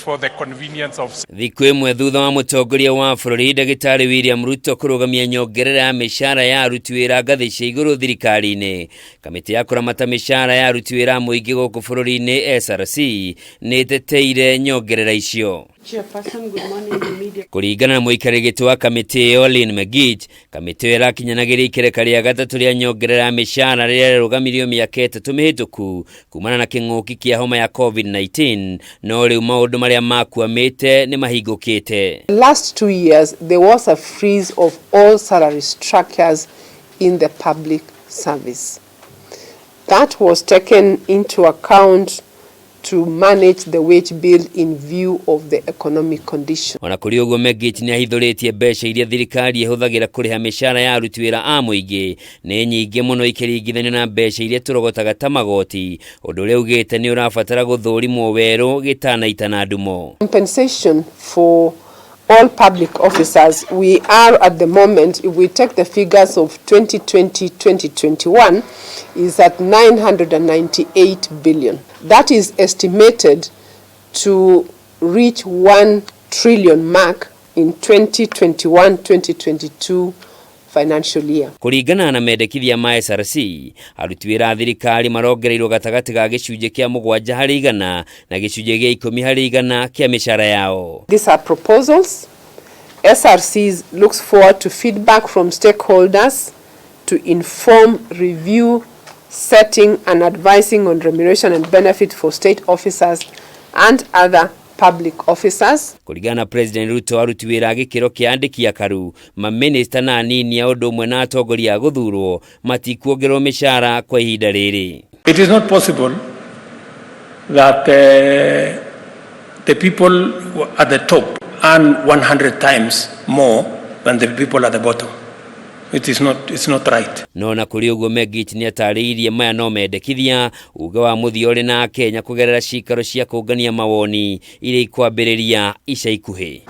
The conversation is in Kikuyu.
for the convenience of Thikũ ĩmwe thutha wa mũtongoria wa bũrũri Ndagĩtarĩ William Ruto kũrũgamia nyongerera ya mĩcara ya aruti wĩra ngathĩ cia igũrũ thirikari-inĩ, kamĩtĩ ya kũramata mĩcara ya aruti wĩra a mũingĩ gũkũ bũrũri-inĩ SRC nĩ ĩteteire nyongerera icio. Chairperson, good morning, the media. Kũringana na mũikarĩri gĩtĩ wa kamĩtĩ ĩyo Lynn Megich, kamĩtĩ ĩyo ĩrakinyanagĩria ikereka rĩa gatatũ rĩa nyongerera ya mĩcara rĩrĩa rĩarũgamirio mĩaka 3 mĩhĩtũku kumana na kĩng'ũki kĩa homa ya COVID-19, no rĩu maũndũ marĩa makwamĩte nĩ mahingũkĩte. The last 2 years, there was a freeze of all salary structures in the public service. That was taken into account to manage the wage bill in view of the economic condition. Ona kũrĩ ũguo, Megich nĩ ahithũrĩtie mbeca iria thirikari ĩhũthagĩra kũrĩha mĩcara ya aruti wĩra a mũingĩ nĩ nyingĩ mũno ikĩringithanio na mbeca iria tũrogotaga ta magoti, ũndũ ũrĩa augĩte nĩ ũrabatara gũthũrimwo werũ gĩtanaitana ndumo. Compensation for all public officers, we are at the moment, if we take the figures of 2020-2021, is at 998 billion. That is estimated to reach 1 trillion mark in 2021-2022 financial year. Kũringana na mendekithia ma SRC, aruti wĩra a thirikari marongereirwo gatagatĩ ga gĩcunjĩ kĩa 7% na gĩcunjĩ gĩa 10% kĩa mĩcara yao. These are proposals. SRC looks forward to feedback from stakeholders to inform, review, setting and advising on remuneration and benefit for state officers and other public officers. Kũringana na President Ruto, aruti wĩra a gĩkĩro kĩa andĩki akaru, mamĩnĩsta na anini a ũndũ ũmwe na atongoria a gũthurwo matikuongererwo mĩcara kwa ihinda rĩrĩ. It is not possible that the people at the top earn 100 times more than the people at the bottom. It is not, it's not right. No na kũrĩ ũguo, Megich nĩ atarĩirie maya no mendekithia uge wa mũthia ũrĩ na Kenya kũgerera cikaro cia kũngania mawoni iria ikwambĩrĩria ica ikuhĩ.